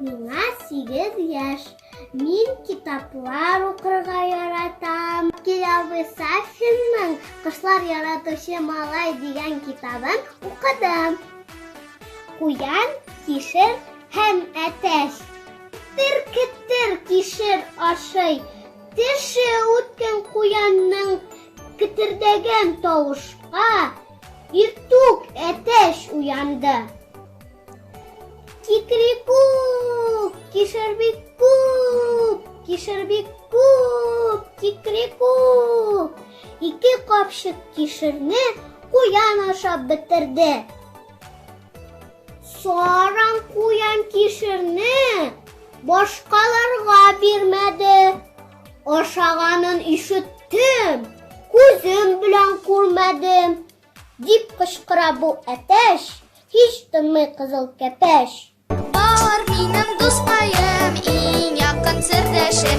Миңа 8 яшь. Мин китаплар укырга яратам. Кил абый Сафинның Кошлар яратучы малай дигән китабын укыдым. Куян, кишер һәм әтәч. Кетер-кетер кишер ашый. Теше үткен куянның кетердәгән тавышка иртүк әтәч уянды. Кикрикүк, кишер бик күп, кишер бик күп, кикрикүк. Ике капчык кишерне куян ашап бетерде. Саран куян кишерне башкаларга бирмәде. Ашаганын ишеттем, күзем белән күрмәдем. Дип кычкыра бу әтәч, һич тынмый кызыл кәпәч. Бар минем дускаем, иң якын сердәшем.